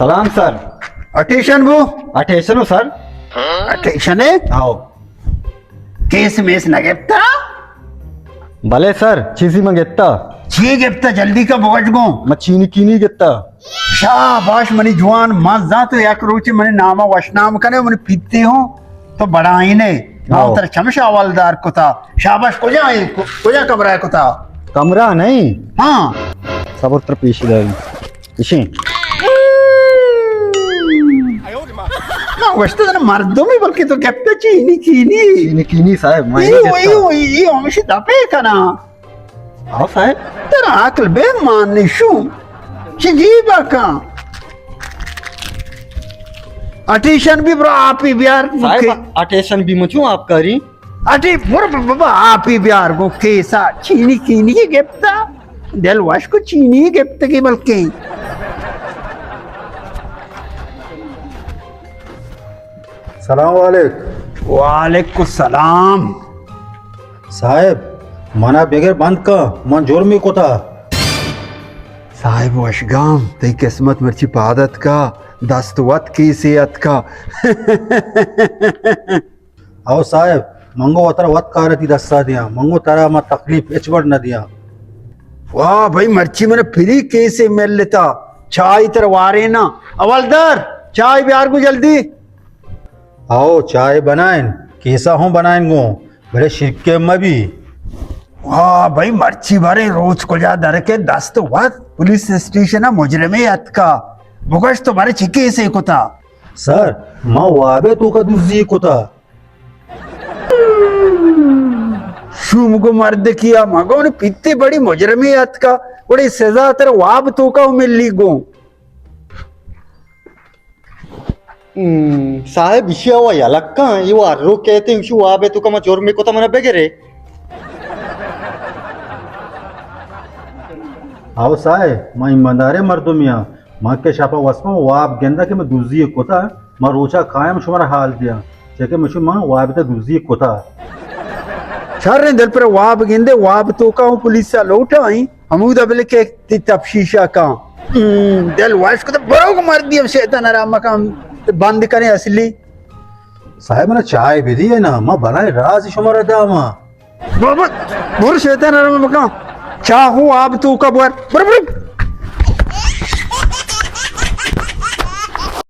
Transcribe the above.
سلام سر۔ اٹیشن بو؟ اٹیشن ہو سر۔ اٹیشن ہے؟ آؤ۔ کیس میس نہ گپتا؟ بلے سر، چیزی من گپتا۔ چی گپتا؟ جلدی کا بگٹ گوں۔ من چینی کینی گپتا۔ شاباش منی جوان، من زان تو یک روچے منی نام وشنام کنے، منی پیتی ہوں تو بڑائینے۔ من آؤ۔ تر چمش حوالدار کتا۔ شاباش، کجا ہے؟ کجا کمرہ ہے کتا؟ کمرہ نہیں۔ ہاں۔ صبر تر پیش داری۔ اشیں۔ نہ، گوشت دن مردمی، بلکہ تو گپت چینی کینی۔ چینی کینی صاحب، میں ایو، نہیں گپتا۔ ایو، ایو، ہمیشہ دپے کنا۔ ہاں صاحب۔ ترا عقل بے مان نشو۔ چی جی بکا؟ اٹیشن بھی برو، آپی بیار۔ صاحب، اٹیشن بھی مچوں آپ کاری۔ اٹی برو بابا، آپی بیار گو کیسا۔ چینی کینی گپتا۔ دل وش کو چینی گپت کی بلکیں۔ سلام علیک۔ وعلیکم السلام۔ صاحب، منا بغیر بند کا، من جرمی کتا۔ صاحب وشگام، تئی قسمت مرچی پاد اتکا، دست وت کیسے اتکا۔ او صاحب، منگو وترا وت کارتی دستا دیاں، منگو ترا ما تکلیف ہچ وڑ نہ دیاں۔ واہ بھائی، مرچی من پری کیسے ملتا، چائے تر وارینا۔ حوالدار، چائے بیار گو جلدی۔ آؤ، چائے بنائیں، کیسا ہوں بنائیں گوں، بلے شرکے مبی۔ واہ بھائی، مرچی بارے روچ کجا درکے دست وت پولیس اسٹیشن مجرمے اتکا۔ بگوش تو بارے چی کیسے کتا؟ سر، ما وابے توکا دزی کتا۔ شوم گو مرد کیا مگو نے پیتے بڑی مجرمے اتکا، بڑی سزا تر واب توکا ملی گو۔ ہم، صاحب، ایشی ءَ وا یلہ کن، اے وا ہر رو کئیت، ایشی واب ءِ توکا ما جرمے کتا، منا بگرے۔ آؤ صاحب، ما ایمانداریں مردمے آں، ما کہ شپا وسپا واب گندا کہ ما دزی کتا، ما روچا کایم شمارا حال دیاں، چہ کہ مشو ما واب تا دزی کتا۔ شریں دل پر واب گندے، واب توکا ہوں پولیس ءَ لوٹائیں۔ ہمودا بلے کہ تئی تپشیشا کاں۔ ہم، دل وش کت، برو گو مردی، اب شیطان آرام مکان بند کنے اصلی۔ صاحب، منا چائے بدیے نا، ما بلائیں راز شمارا داما۔ بابا، برو شیطان آرام مکان۔ چاہو آب توکا بور۔ برو، برو۔